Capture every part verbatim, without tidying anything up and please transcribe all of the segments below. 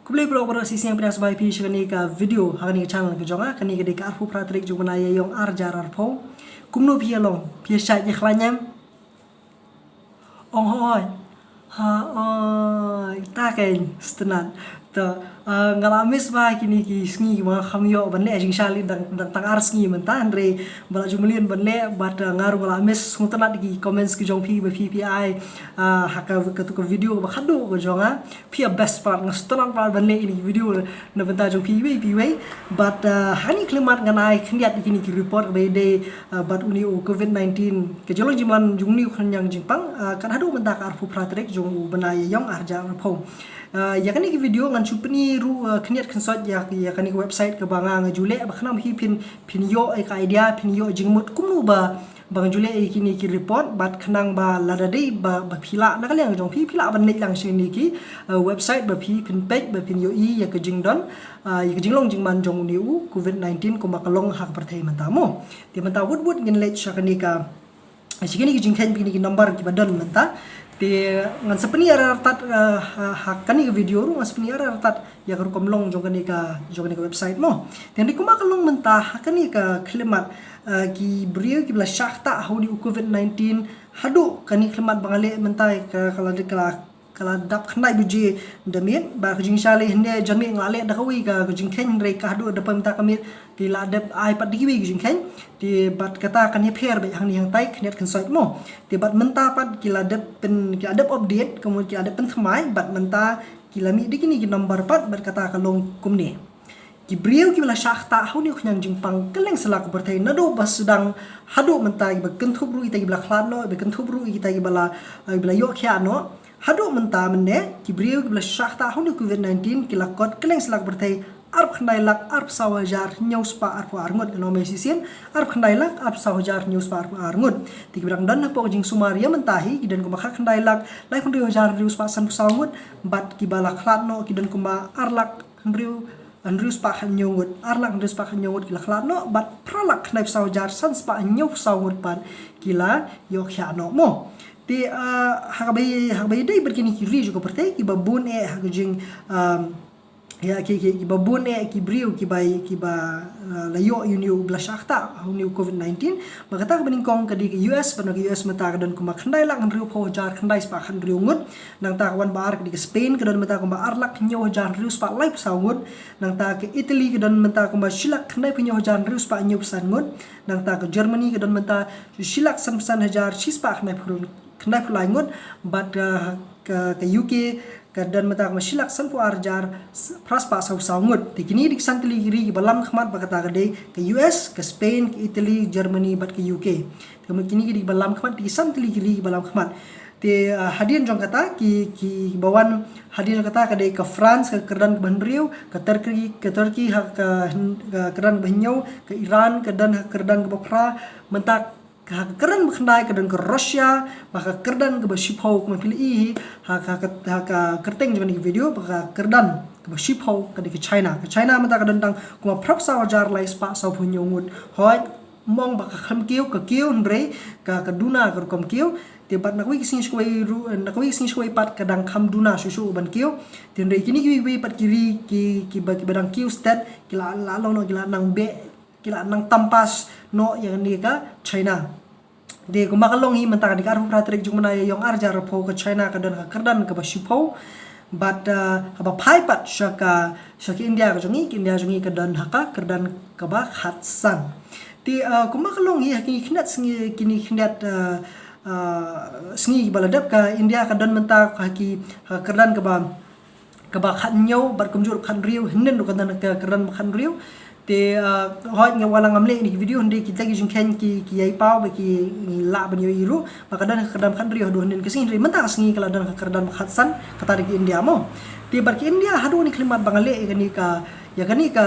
Khublei baroh baroh, shisien pdiang sngewbha ïa phi sha kane ka video ha kane ka channel ka jong nga. Kane ka dei ka arphew phra tarik jong u bnai Ïaïong ar hajar arphew. Kumno phi ïa long, phi ïa shait ïa khlaiñ em? Ong hoi. Ha oi, ta kein sngewtynnat. To, ah, nga la miss bha kine ki sngi, ma kham ïoh ban leh jingshisha lei, dang, dang tang ar sngi mynta, hynrei ba la ju mlien ban leh, bad, ah, nga ruh nga la miss. Sngewtynnat ki comments ki jong phi ba phi phi ai, ah, ha ka, katu ka video ba khadduh ka jong nga. Phi ïa best part, nga sngewtynnat pat ban leh ïa kine ki video na bynta jong phi iwei pa iwei. Bad, ah, ha kane ka khyllipmat ngan ai khyndiat ïa kine ki report ba ïadei, ah, bad une u covid nineteen, ka jinglong jingman jong une u khñiang jingpang, ah, kan haduh mynta ka arphew phra tarik jong u bnai Ïaïong ar hajar arphew. Ah, ïa kane ka video ngan shu pyni ruh, ah, khyndiat khynsoit ïa, ïa kane ka website kaba nga nga ju leh, ba khnang ba phi phin, phin ïoh ïa ka idea, phin ïoh jingmut kumno ba, ba nga ju leh ïa kine ki report, bad khnang ba lada dei ba, ba phi lah na ka liang jong phi, phi lah ban leit lang sha kine ki, ah, website ba phi phin peit, ba phin ïohi ïa ka jingdon, ah, ïa ka jinglong jingman jong une u covid nineteen kumba ka long ha ka pyrthei mynta mo. Te mynta wut wut ngin leit sha kane ka, sha kine ki jingkheiñ, kine ki number kiba don mynta. Te ngan sa pyni artat, ah, ha, ha kane ka video ruh ngan sa pyni artat ïa ka rukom long jong kane ka, jong kane ka website mo. Te hynrei kumba ka long mynta ha kane ka khyllipmat, ah, ki briew kiba la shah ktah ha une u covid nineteen haduh kane ka khyllipmat ba nga leh mynta ka, ka la, ka la, ka la dap khyndai baje da miet, bad ka jingshisha lei hynda janmiet nga la leh da kawei ka, ka jingkheiñ, hynrei ka haduh da poi mynta ka miet ki la dep ai pat da kiwei ki jingkheiñ. Te bad kata kan ïapher beit hangne hangtai, khyndiat khynsoit mo. Te bad mynta pat ki la dep pyn, ki la dep update, kumno ki la dep pynthymmai, bad mynta ki la mih da kine ki number pat, bad kata ka long kumne. Ki briew kiba la shah ktah ha une u khñiang jingpang kylleng sla ka pyrthei naduh ba sdang haduh mynta, kiba kynthup ruh kita kiba la khlad noh, kiba kynthup ruh kita kiba la, kiba la ïoh khiah noh. Haduh mynta mynne, ki briew kiba la shah ktah ha une u covid nineteen ki la kot kylleng sla ka pyrthei arphew khyndai lak arphew saw hajar hynñiew spah arphew ar ngut, ngan ong shisien, arphew khyndai lak arphew saw hajar hynñiew spah arphew ar ngut. Te kiba dang don hapoh ka jingsumar ïa mynta hi ki don kumba khatkhyndai lak laiphew hynriew hajar hynriew spah sanphew saw ngut, bad kiba la khlad noh ki don kumba ar lak hynriew, hynriew spah khathynñiew ngut, ar lak hynriew spah khathynñiew ngut ki la khlad noh, bad phra lak khyndaiphew saw hajar san spah hynñiewphew saw ngut pat ki la ïoh khiah noh mo. Te, ah, ha kaba, ha kaba ïadei bad kine ki ri jong ka pyrthei, kiba bun eh ha ka jing, um, ïa ki, ki, kiba bun eh ki briew kiba, kiba, ah, la ïoh ïa une uba la shah ktah ha une u covid nineteen. Ba kata kaba nyngkong ka dei ka U S, ba na ka U S mynta ka don kumba khyndai lak hynriewphew hajar khyndai spah khathynriew ngut. Nangta ka wan ba ar ka dei ka Spain, ka don mynta kumba ar lak hynñiew hajar hynriew spah laiphew saw ngut. Nangta ka Italy ka don mynta kumba shi lak khyndaiphew hynñiew hajar hynriew spah hynñiewphew san ngut. Nangta ka Germany ka don mynta shi lak sanphew san hajar shi spah khyndaiphew, khyndaiphew lai ngut. Bad, ah, ka, ka U K ka don mynta kumba shi lak sanphew ar hajar phra spah sawphew saw ngut. Te kine dei ki san tylli ki ri kiba lam khmat, ba kata ka dei ka U S, ka Spain, ka Italy, Germany bad ka U K. Te kine ki dei kiba lam khmat, dei ki san tylli ki ri kiba lam khmat. Te, ah, hadien jong kata ki, ki, kiba wan hadien jong kata ka dei ka France, ka kyrdan kaba hynriew, ka Turkey, ka Turkey ha ka hyn-, ka kyrdan kaba hynñiew, ka Iran ka don ha ka kyrdan kaba phra, mynta ha ka kyrdan ba khyndai ka don ka Russia, bad ha ka kyrdan kaba shiphew, kumba phi la ïohi ha ka, ha ka, ha ka kyrteng jong kane ka video, bad ha ka kyrdan kaba shiphew ka dei ka China. Ka China mynta ka don tang kumba phraphew saw hajar lai spah sawphew hynñiew ngut. Hooid, mong ba ka khlem kiew, ka kiew, hynrei ka, ka duna ka rukom kiew. Te bad na kawei ka sngi sha kawei ruh, na kawei ka sngi sha kawei pat ka dang kham duna shuh shuh ban kiew. Te hynrei kine kiwei kiwei pat ki ri ki, kiba, kiba dang kiew stet, ki la, la long noh, ki la nang beh, ki la nang tam pas noh ïa kane ka China. Te kumba ka long hi mynta ka dei ka arphew phra tarik jong u bnai Ïaïong ar hajar arphew, ka China ka don ha ka kyrdan kaba shiphew. Bad, ah, haba phai pat sha ka, sha ka India ka jong ngi, ka India jong ngi ka don ha ka kyrdan kaba khatsan. Te, ah, kumba ka long hi ha kine khyndiat sngi, kine khyndiat, ah, ah, sngi ba la dep, ka India ka don mynta ha ki, ha ka kyrdan kaba kaba khathynñiew bad kumjuh khathynriew, hynnin ruh ka don ha ka kyrdan ba khathynriew. Te, ah, hooid, nga, wat la ngam leh ïa kine ki video, hynrei kita ki jingkheiñ ki, ki ïai paw bad ki, ngi lah ban ïohi ruh ba ka don ha ka kyrdan ba khathynriew haduh hynnin ka sngi, hynrei mynta ka sngi ka la don ha ka kyrdan ba khatsan, kata dei ka India mo. Te bad ka India haduh kane ka khyllipmat ba nga leh ïa kane ka, ïa kane ka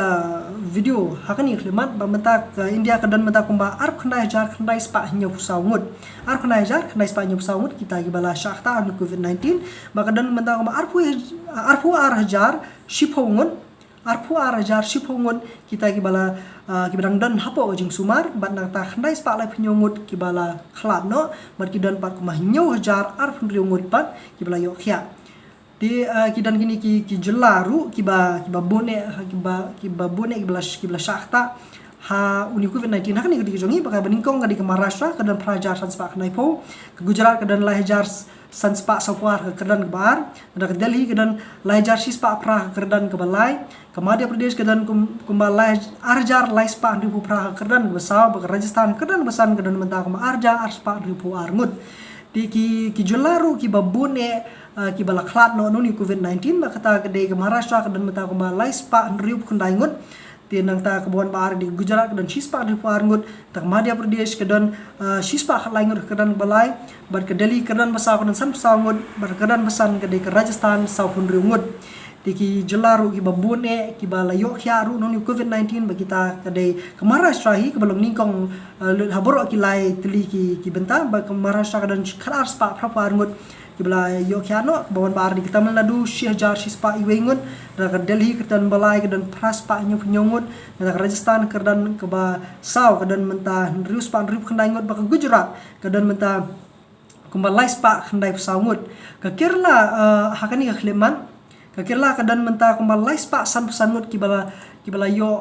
video ha kane ka khyllipmat, ba mynta ka India ka don mynta kumba arphew khyndai hajar khyndai spah hynñiewphew saw ngut. Arphew khyndai hajar khyndai spah hynñiewphew saw ngut kita kiba la shah ktah ha une u covid nineteen. Bad ka don mynta kumba arphew, arphew ar hajar shiphew ngut, arphew ar hajar shiphew ngut kita kiba la, ah, kiba dang don hapoh ka jingsumar, bad nangta khyndai spah laiphew hynñiew ngut kiba la khlad noh, bad ki don pat kumba hynñiew hajar arphew hynriew ngut pat kiba la ïoh khiah. Te ki don kine ki jylla ruh kiba kiba bun eh kiba kiba bun eh kiba la kiba la shah ktah ha une u covid nineteen ha kane ka dei ka jong ngi. Ba ka ba nyngkong ka dei ka Maharashtra, ka don phra hajar san spah khyndai phew. Ka Gujarat ka don lai hajar san spah saw phew ar ha ka kyrdan kaba ar. Ka Delhi ka don lai hajar shi spah phra ha ka kyrdan kaba lai. Ka Madhya Pradesh ka don kumba lai ar hajar lai spah hynriew phew phra ha ka kyrdan kaba saw. Ba ka Rajasthan ha ka kyrdan kaba san ka don mynta kumba ar hajar ar spah hynriew phew ar ngut. Te ki ki jylla ruh kiba bun eh kiba la khlad noh na une u covid nineteen, ba kata ka dei ka Maharashtra ka don mynta kumba lai spah hynriew phew khyndai ngut. Te nangta kaba wan ba ar ka dei ka Gujarat ka don shi spah hynriew phew ar ngut. Te ka Madhya Pradesh ka don shi spah khatlai ngut ha ka kyrdan kaba lai. Bad ka Delhi ka kyrdan ba saw ka don san phew saw ngut. Bad ka kyrdan ba san ka dei ka Rajasthan saw phew hynriew ngut. Te ki jylla ruh kiba bun eh kiba la ïoh khiah ruh na une u covid nineteen, ba kita ka dei ka Maharashtra hi kaba long nyngkong lut ha baroh ki lai tylli ki ki bynta. Ba ka Maharashtra ka don khatar spah phra phew ar ngut kiba la ïoh khiah noh. Kaba wan ba ar ka dei ka Tamil Nadu shi hajar shi spah iwei ngut. Ka Delhi ka kyrdan ba lai ka don phra spah hynñiew phew hynñiew ngut. Ka Rajasthan ka kyrdan kaba saw ka don mynta hynriew spah hynriew phew khyndai ngut. Ba ka Gujarat ka don mynta kumba lai spah khyndai phew saw ngut. Ka Kerala ha kane ka khyllipmat ka Kerala ka don mynta kumba lai spah san phew san ngut kiba la kiba la ïoh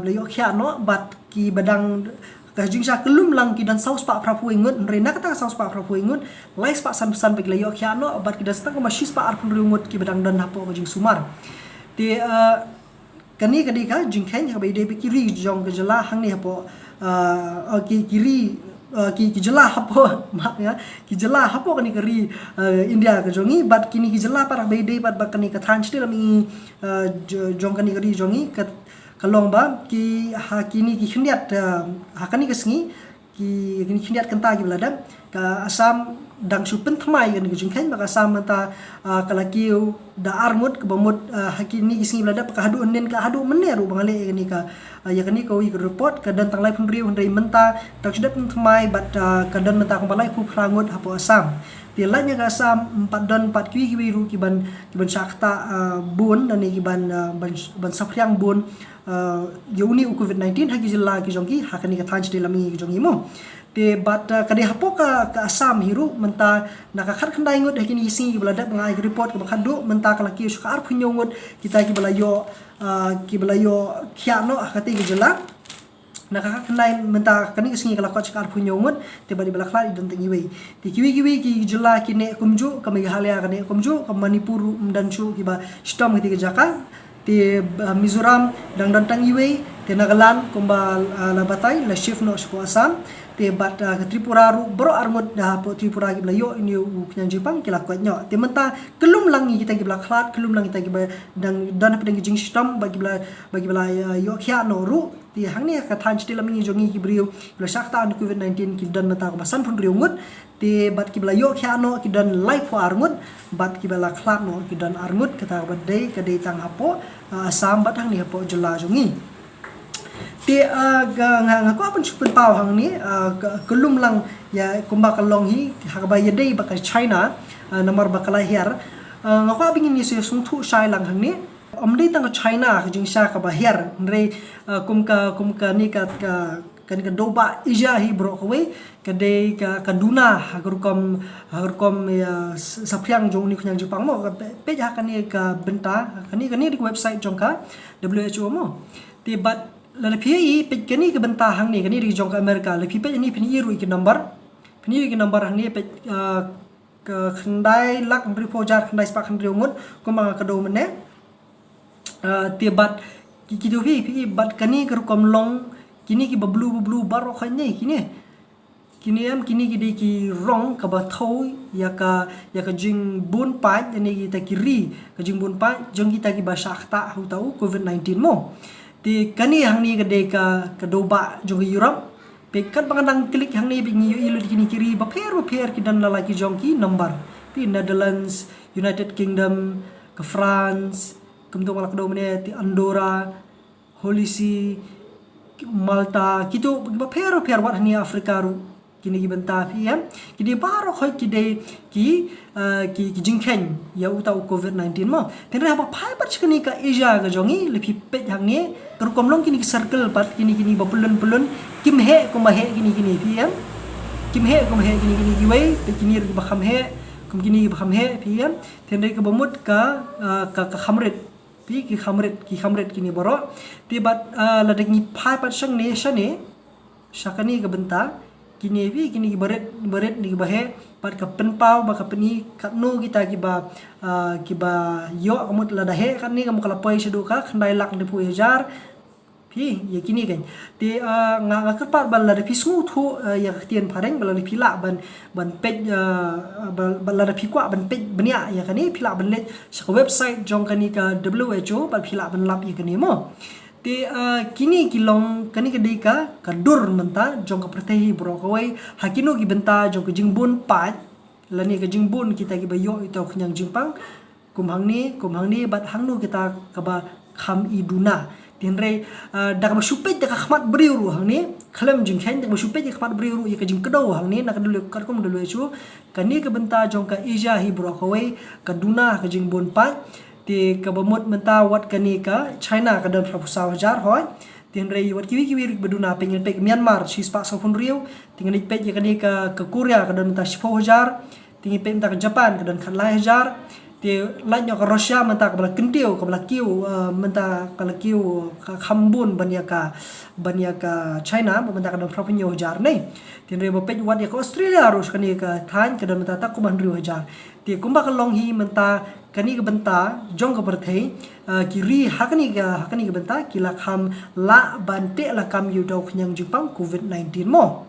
kiba la ïoh khiah noh. Bad kiba dang ka jingshah kyllum lang ki don saw spah phra phew wei ngut. Hynrei na kata ka saw spah phra phew wei ngut, lai spah san phew san ba ki la ïoh khiah noh bad ki don tang kumba shi spah ar phew hynriew ngut kiba dang don hapoh ka jingsumar. Te kane ka dei ka jingkheiñ kaba ïadei bad ki ri jong ka jylla hangne hapoh ki ki ri ki ki jylla hapoh ma nga ki jylla hapoh kane ka ri India ka jong ngi. Bad kine ki jylla pat kaba ïadei bad ba kane ka thaiñ shatei lam mihngi jong kane ka ri jong ngi ka long ba ki ha kine ki khyndiat ha kane ka sngi ki kine khyndiat kynta kiba la dep ka Assam dang shu pynthymmai kane ka jingkheiñ. Ba ka Assam mynta ka la kiew da ar ngut kaba mut ha kine ki sngi ba la dep ka haduh hynnin ka haduh mynne ruh ba nga leh ïa kane ka ïa kane ka wei ka report ka don tang lai phew hynriew, hynrei mynta dang shu dep pynthymmai bad ka don mynta kumba lai phew phra ngut hapoh Assam. Te lait na ka Assam pat don pat kiwei kiwei ruh kiban kiban shah ktah bun lane kiban ban saphriang bun ïa une u covid nineteen ha ki jylla ki jong ki ha kane ka thaiñ shatei lam mihngi ki jong ngi mo. Te bad ka dei hapoh ka Assam hi ruh mynta na ka khatkhyndai ngut ha kine ki sngi kiba la dep nga ai ka report kaba khatduh mynta ka la kiew sha ka ar phew hynñiew ngut kita kiba la ïoh kiba la ïoh khiah noh ha katei ka jylla. Na ka khatkhyndai mynta kane ka sngi ka la kot sha ka ar phew hynñiew ngut. Te bad iba la khlad i don tang iwei. Te kiwei kiwei ki jylla ki neh kumjuh, ka Meghalaya ka neh kumjuh, ka Manipur ruh ym don shuh kiba shitom ha katei ka jaka. Te Mizoram dang don tang iwei. Te Nagaland kumba la batai la shift noh shapoh Assam. Te bad ka Tripura ruh baroh ar ngut da hapoh Tripura kiba la ïoh une u khñiang jingpang ki la koit noh. Te mynta kyllum lang ngi kita kiba la khlad, kyllum lang kita kiba dang don hapdeng ki jingshitom ba kiba la ba kiba la ïoh khiah noh ruh. Te hangne ka thaiñ shatei lam mihngi jong ngi ki briew kiba la shah ktah na covid nineteen ki don mynta kumba san phew hynriew ngut. Te bad kiba la ïoh khiah noh ki don lai phew ar ngut. Bad kiba la khlad noh ki don ar ngut. Kata kaba dei ka dei tang hapoh Assam bad hangne hapoh jylla jong ngi. Te nga nga kwah ban shu pynpaw hangne kyllum lang ïa kumba ka long hi ha kaba ïadei bad ka China namar ba ka la hiar. Nga kwah ba ngin ïa sngewthuh shai lang hangne. Ym dei tang ka China ka jingshah kaba hiar, hynrei kum ka kum kane ka ka kane ka dewbah Asia hi baroh kawei ka dei ka ka duna ha ka rukom ha ka rukom ïa saphriang jong une u khñiang jingpang mo. Ka peit ha kane ka bynta kane kane dei ka website jong ka W H O mo. Te bad lada phi ïa peit kane ka bynta hangne kane dei jong ka America, lada phi peit hangne phin ïohi ruh ïa ki number. Phin ïohi ïa ki number hangne peit ka khyndai lak hynriew phew hajar khyndai spah hynriew ngut kumba nga kdew mynne. Te bad ki kito phi phi bad kane ka rukom long kine kiba blue ba blue baroh kane kine kine em kine ki dei ki rong kaba thew ïa ka ïa ka jingbun paid ïa ne kita ki ri ka jingbun paid jong kita kiba shah ktah ha uta u covid nineteen mo. Te kane hangne ka dei ka ka dewbah jong ka Europe. Peit katba nga dang klik hangne peit ngi ïohi lut kine ki ri bapher bapher ki don la la ki jong ki number. Peit Netherlands, United Kingdom, ka France, kumto nga la kdew mynne, te Andorra, Holy See, Malta, kito bapher bapher wat hangne Africa ruh. Kine ki bynta phi ïa ki dei baroh khoit ki dei ki ki ki jingkheiñ ïa uta u covid nineteen mo. Hynrei haba phai pat sha kane ka Asia ka jong ngi lada phi peit hangne ka rukom long kine ki circle pat kine kine ba pyllun pyllun kim heh kumba heh kine kine phi ïa kim heh kumba heh kine kine kiwei. Peit kine ruh kiba kham heh Kine kiba kham heh phi ïa, hynrei kaba mut ka, ah, ka, ka kham rit. Phi, ki kham rit, ki kham rit kine baroh. Te bad, ah, lada ngi phai pat shane, shane, sha kane ka bynta, kine phi, kine kiba rit, ba rit ne kiba heh, bad ka pynpaw, bad ka pyni, katno kita kiba, ah, kiba ïoh, ka mut lada heh, katne ka mut ka la poi shaduh ka khyndai lak hynriewphew hajar. Phi, ïa kine kan. Te, ah, nga, nga kyrpad ba lada phi sngewthuh, ah, ïa ka ktien phareng, ba lada phi lah ban, ban peit, ah, ba, ba lada phi kwah ban peit bniah ïa kane, phi lah ban leit sha ka website jong kane ka W H O, bad phi lah ban lap ïa kane mo. Te, ah, kine ki long, kane ka dei ka, ka dur mynta jong ka pyrthei hi baroh kawei, ha kino ki bynta jong ka jingbun paid, lane ka jingbun kita kiba ïoh ito khñiang jingpang, kum hangne, kum hangne, bad hangno kita kaba kham i duna. Te hynrei, ah, da kaba shu peit da ka khmat briew ruh hangne, khlem jingkheiñ, da kaba shu peit da ka khmat briew ruh ïa ka jingkdew hangne, na ka W, katkum W H O, kane ka bynta jong ka Asia hi baroh kawei, ka duna ka jingbun paid. Te kaba mut mynta wat kane ka China ka don phraphew saw hajar hoi. Te hynrei wat kiwei kiwei ruh kiba duna, peit ngin peit Myanmar, shispah sawphew hynriew. Te ngin peit ïa kane ka, ka Korea ka don mynta shiphew hajar. Te ngin peit mynta ka Japan ka don khatlai hajar. Te lait noh ka Russia mynta kaba la kyntiew, kaba la kiew, eh, mynta ka la kiew ka kham bun ban ïa ka, ban ïa ka China, mynta ka don phraphew hynñiew hajar ne. Te hynrei ba peit wat ïa ka Australia ruh kane ka thaiñ ka don mynta ta kumba hynriew hajar. Te kumba ka long hi mynta kane ka bynta jong ka pyrthei, ah, ki ri ha kane ka, ha kane ka bynta ki la kham lah ban teh lakam ïa u daw khñiang jingpang covid nineteen mo.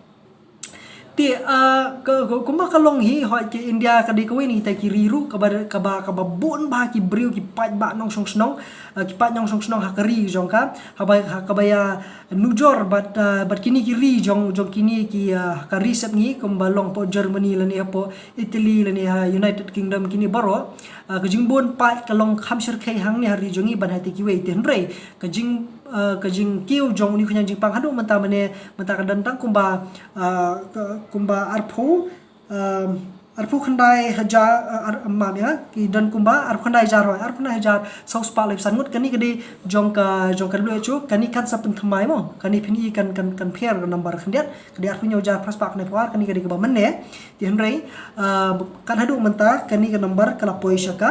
Te, ah, ka, ka, kumba ka long hi, hoi ka India ka dei kawei na kita ki ri ruh kaba, kaba, kaba bun bha ki briew ki paidbah nongshong shnong, ah, ki paid nongshong shnong ha ka ri jong ka, haba, ha kaba ïa nujor bad, ah, bad kine ki ri jong, jong kine ki, ah, ka ri sepngi kumba long hapoh Germany lane hapoh Italy lane ha United Kingdom kine baroh, ah, ka jingbun paid ka long kham shyrkhei hangne ha ri jong ngi ban ha te kiwei. Te hynrei ka jing, ah, ka jingkiew jong une u khñiang jingpang haduh mynta mane, mynta ka don tang kumba, ah, ka, kumba arphew, ah, arphew khyndai hajar, ah, ar, mam ïa, ki don kumba arphew khyndai hajar hoi, arphew khyndai hajar saw spah laiphew san ngut. Kane ka dei jong ka, jong ka W H O, kane kan sa pynthymmai mo, kane phin i kan, kan, kan pher ka number khyndiat, ka dei arphew hynñiew hajar phra spah khyndai phew ar, kane ka dei kaba mynne. Te hynrei, ah, kat haduh mynta kane ka number ka la poi sha ka,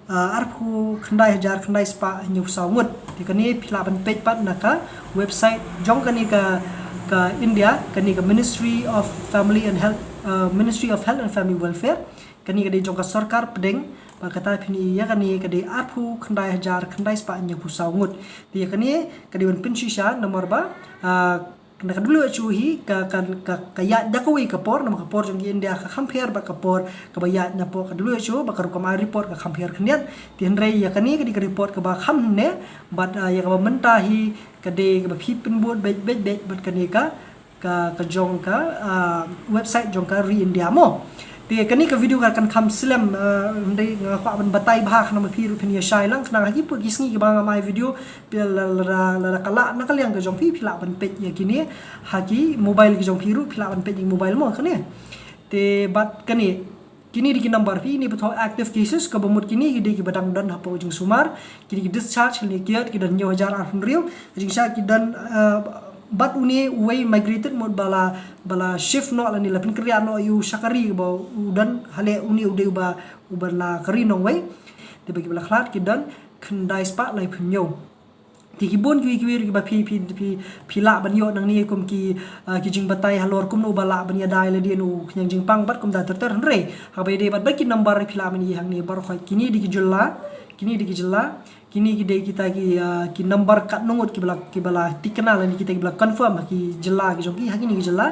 ah, arphew khyndai hajar khyndai spah hynñiew saw ngut. Te kane phi lah ban peit pat na ka website jong kane ka, ka India, kane ka Ministry of Family and Health, ah, Ministry of Health and Family Welfare. Kane ka dei jong ka sorkar pdeng, bad kata phin i ïa kane ka dei arphew khyndai hajar khyndai spah hynñiewphew saw ngut. Te ïa kane ka dei ban pynshisha namar ba, ah, na ka W H O hi ka, ka, ka, ka ïaid da kawei ka por, namar ka por jong ki India ka kham pher bad ka por kaba ïaid na poh ka W H O, bad ka rukom ai report ka kham pher khyndiat. Te hynrei ïa kane ka dei ka report kaba kham ne, bad, ah, ïa kaba mynta hi ka dei kaba phi pynbud beit, beit, beit, bad kane ka, ka, ka jong ka, ah, website jong ka ri India mo. Te kane ka video ka kan kham slem, ah, hynrei nga kwah ban batai bha khnang ba phi ruh phin ïa shai lang, khnang ha ki pud ki sngi kiba ngam ai video, phi la, la, la, la, la ka lah na ka liang ka jong phi, phi lah ban peit ïa kine ha ki mobile ki jong phi ruh, phi lah ban peit ïa ki mobile mo kane. Te bad kane, kine dei ki number phi, ne ba thoh active cases, kaba mut kine ki dei kiba dang don hapoh ka jingsumar, kine ki discharge, kine ki kiad, ki don hynñiew hajar arphew hynriew, ka jingshah ki don, ah, bad une uwei migrated mut ba la, ba la shift noh lane la pynkynriah noh ïa u sha ka ri kaba u don, hale une u dei uba, uba na ka ri nongwei. Te ba kiba la khlad ki don khyndai spah laiphew hynñiew. Te ki bun kiwei kiwei ruh kiba phi, phi, phi, phi lah ban ïoh nangne kum ki, ah, ki jingbatai halor kumno ba lah ban ïada ïa lade na u khñiang jingpang bad kumta ter ter, hynrei haba ïadei bad, bad ki number phi lah ban ïohi hangne baroh khoit. Kine dei ki jylla, kine dei ki jylla, kine ki dei kita ki, ah, ki number katno ngut kiba la, kiba la tikna lane kita kiba la confirm ha ki jylla ki jong ki, ha kine ki jylla.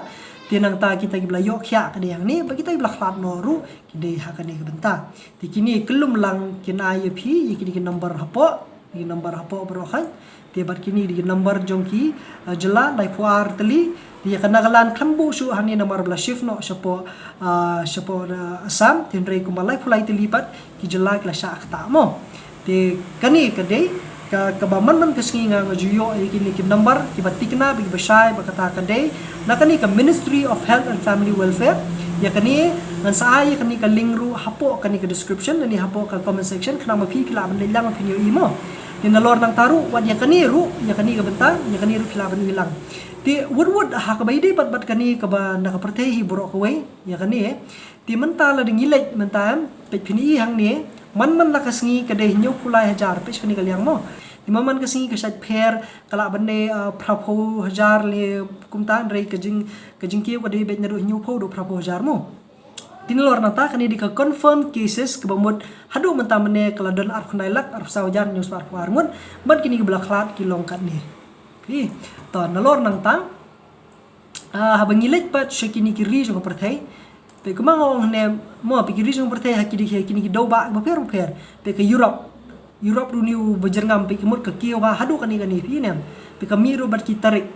Te nangta kita kiba la ïoh khiah ka dei hangne, bad kita kiba la khlad noh ruh ki dei ha kane ka bynta. Te kine kyllum lang kin ai ïa phi ïa kine ki number hapoh, ki number hapoh baroh khoit. Te bad kine dei ki number jong ki, ah, jylla, laiphew ar tylli. Te ïa ka Nagaland khlem buh shuh hangne namar ba la shift noh shapoh, ah, shapoh, ah, Assam. Te hynrei kumba laiphew lai tylli pat ki jylla ki la shah ktah mo. Te kane ka dei ka, kaba man man ka sngi nga, nga ju ïoh ïa kine ki number kiba tikna bad kiba shai, bad kata ka dei na kane ka Ministry of Health and Family Welfare. Ïa kane ngan sa ai ïa kane ka link ruh hapoh kane ka description lane hapoh ka comment section, khnang ba phi, phi lah ban leit lang phin ïohi mo. Te nalor nangta ruh, wat ïa kane ruh, ïa kane ka bynta, ïa kane ruh phi lah ban ïohi lang. Te wut wut ha kaba ïadei bad bad kane kaba na ka pyrthei hi baroh kawei ïa kane. Te mynta lada ngi leit mynta em, peit phin ïohi hangne, man man la ka sngi ka dei hynñiewphew lai hajar, peit kane ka liang mo. Te man man ka sngi ka shait pher, ka lah ban dei, ah, phraphew hajar lane kumta, hynrei ka jing, ka jingkiew ka dei beit naduh hynñiewphew haduh phraphew hajar mo. Te nalor nangta kane dei ka confirmed cases kaba mut haduh mynta mynne ka la don arphew khyndai lak arphew saw hajar hynñiewspah arphew ar ngut. Bad kine kiba la khlad ki long katne. Phi, to nalor nangta, ah, haba ngi leit pat sha kine ki ri jong ka pyrthei. Peit kumba nga ong hangne mo, peit ki ri jong ka pyrthei ha kine ki, ha kine ki dewbah bapher bapher. Peit ka Europe. Europe ruh une uba jyrngam, peit ka mut ka kiew ha haduh kane kane phi ne em. Peit ka mih ruh bad ki tarik.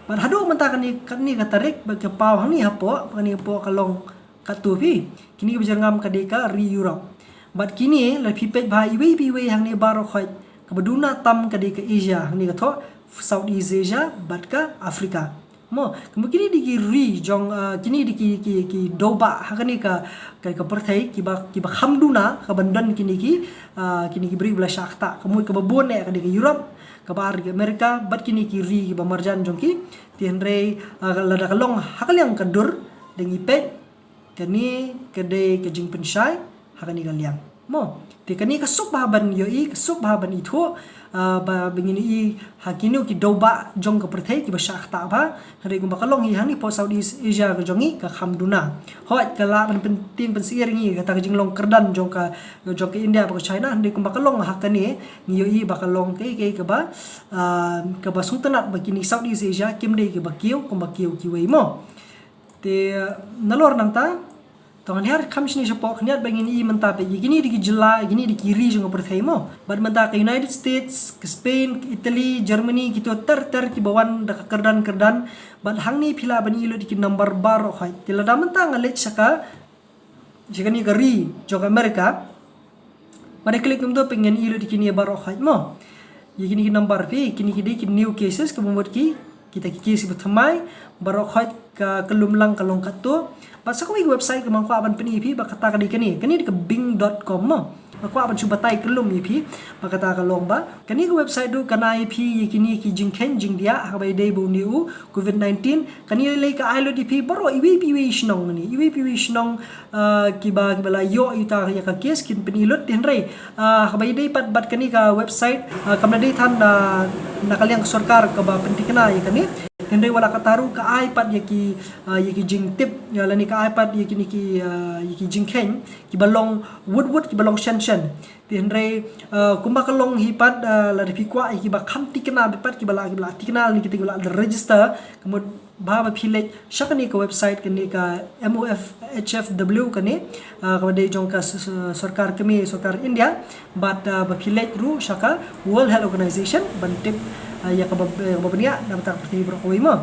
Bad haduh mynta kane, kane ka tarik bad ka paw hangne hapoh, kane hapoh ka long katto phi. Kine kiba jyrngam ka dei ka ri Europe. Bad kine lada phi peit bha iwei pa iwei hangne baroh khoit, kaba duna tam ka dei ka Asia, hangne ka thoh Southeast Asia bad ka Africa. Mo, kumba kine dei ki ri jong, ah, kine dei ki, ki, ki dewbah ha kane ka, ka, ka pyrthei kiba, kiba kham duna kaban don kine ki, ah, kine ki briew ba la shah ktah. Ka mut kaba bun eh ka dei ka Europe, kaba ar ka America, bad kine ki ri kiba marjan jong ki. Te hynrei, ah, lada ka long ha ka liang ka dur, da ngi peit, kane ka dei ka jingpynshai ha kane ka liang. Mo, te kane ka suk bha ban ïohi, ka suk bha ban ithuh, ah, ba, ba ngin ïohi ha kino ki dewbah jong ka pyrthei kiba shah ktah bha. Hynrei kumba ka long hi hangne hapoh Southeast Asia ka jong ngi ka kham duna. Hooid ka lah ban pyntieng pynsyier ïa ngi kata ka jinglong kyrdan jong ka, jong ka India bad ka China, hynrei kumba ka long ha kane ngi ïohi ba ka long kaei kaei kaba, ah, kaba sngewtynnat ba kine Southeast Asia kim dei kiba kiew kumba kiew kiwei mo. Te nalor nangta, to ngan hiar kham shane shapoh khyndiat ba ngin ïohi mynta, peit ïa kine dei ki jylla, ïa kine dei ki ri jong ka pyrthei mo. Bad mynta ka United States, ka Spain, ka Italy, Germany, kito ter ter kiba wan da ka kyrdan kyrdan. Bad hangne phi lah ban ïohi lut ïa ki number baroh khoit. Te lada mynta nga leit sha ka, sha kane ka ri jong ka America. Bad da click kumto peit ngan ïohi lut ïa kine baroh khoit mo. Ïa kine ki number phi, kine ki dei ki new cases kaba mut ki, kita ki case kiba thymmai, baroh khoit ka, ka lum lang ka long katto. Bad sa kawei ka website kaba nga kwah ban pyni ïa phi, ba kata ka dei kane, kane dei ka bing dot com mo. Nga kwah ban shu batai kyllum ïa phi ba kata ka long ba kane ka website ruh kan ai ïa phi ïa kine ki jingkheiñ jingdiah ha kaba ïadei bad une u COVID nineteen. Kane lei ka ai lut ïa phi baroh iwei pa iwei shnong, kane iwei pa iwei shnong, ah, kiba, kiba la ïoh ïa uta ïa ka case kin pyni lut. Te hynrei, ah, ha kaba ïadei pat bad kane ka website, ah, kam la dei than na, na ka liang ka sorkar kaba pynthikna ïa kane. Te hynrei wat la katta ruh ka ai pat ïa ki, ah, ïa ki jingtip, ïa lane ka ai pat ïa kine ki, ah, ïa ki jingkheiñ kiba long wut wut, kiba long shen shen. Te hynrei, ah, kumba ka long hi pat, ah, lada phi kwah ïa kiba kham thikna bha pat, kiba la, kiba la thikna lane kita kiba la register, ka mut ba, ba phi leit sha kane ka website kane ka M O F H F W kane, ah, kaba dei jong ka s-, s-, sorkar kmie, sorkar India. Bad, ah, ba phi leit ruh sha ka World Health Organization ban tip, ah, ïa kaba, ïa kaba bniah na bynta ka pyrthei baroh kawei mo.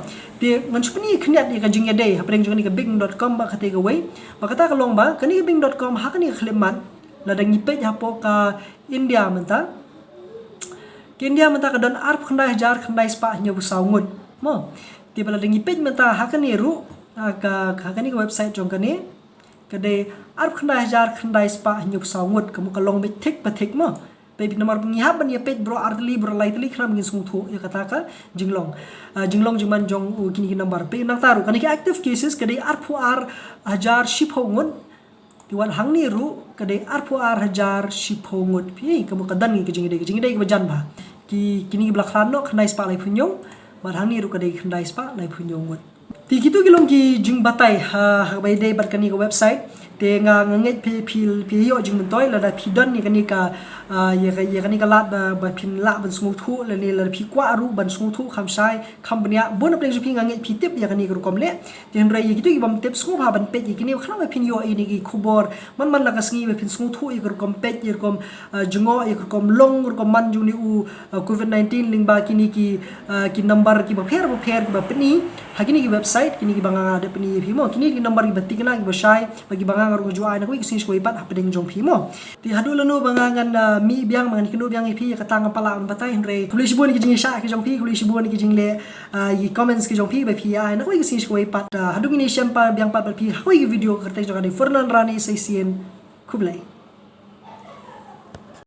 Te ngan shu pyni khyndiat ïa ka jingïadei hapdeng jong kane ka bing dot com bad kata kawei. Ba kata ka long ba kane ka bing dot com ha kane ka khyllipmat, lada ngi peit hapoh ka India mynta, ka India mynta ka don arphew khyndai hajar khyndai spah hynñiewphew saw ngut mo. Te ba lada ngi peit mynta ha kane ruh, ha ka, ha kane ka website jong kane, ka dei arphew khyndai hajar khyndai spah hynñiewphew saw ngut, ka mut ka long beit thik pa thik mo. Peit phi, namar ngi hap ban ïa peit baroh ar tylli baroh lai tylli khnang ba ngin sngewthuh ïa kata ka jinglong, ah, jinglong jingman jong, uh, kine ki number. Peit nangta ruh kane ka active cases ka dei arphew ar hajar shiphew ngut. Te wat hangne ruh ka dei arphew ar hajar shiphew ngut. Phi, ka mut ka don ngi ka jingïadei, ka jingïadei kaba jan bha. Ki, kine kiba la khlad noh khyndai spah laiphew hynñiew, bad hangne ruh ka dei khyndai spah laiphew hynñiew ngut. Te kito ki long ki jingbatai ha, ha kaba ïadei bad kane ka website. Te nga, nga ngeit phi, phi, phi ïoh jingmyntoi lada phi don ïa kane ka, ah, ïa ka, ïa kane ka lad ba, ba phin lah ban sngewthuh lane lada phi kwah ruh ban sngewthuh kham shai kham bniah. Bun hapdeng jong phi nga ngeit phi tip ïa kane ka rukom leh. Te hynrei ïa kito ki bym tip, sngewbha ban peit ïa kine khnang ba phin ïoh ïa kine ki khubor man man la ka sngi ba phin sngewthuh ïa ka rukom peit, ïa ka rukom, ah, jngoh, ïa ka rukom long, rukom man jong une u, ah, COVID nineteen lyngba kine ki, ah, ki number kiba pher bapher kiba pyni ha kine ki website, kine kiba nga, nga da pyni ïa phi mo. Kine ki number kiba thikna, kiba shai, bad kiba nga, nga ruh nga ju ai na kawei ka sngi sha kawei pat hapdeng jong phi mo. Te haduh lano ba nga ngan, ah, mih biang, ba ngan kynduh biang ïa phi, ïa kata ngam pat lah ban batai, hynrei khublei shibun ïa ki jingïaishah ki jong phi, khublei shibun ïa ki jingleh, ah, ïa ki comments ki jong phi ba phi ïa ai na kawei ka sngi sha kawei pat. Ah, haduh ngin ïashem pat biang pat bad phi ha kawei ka video, ka kyrteng jong nga dei Fernand Rani Saisien. Khublei.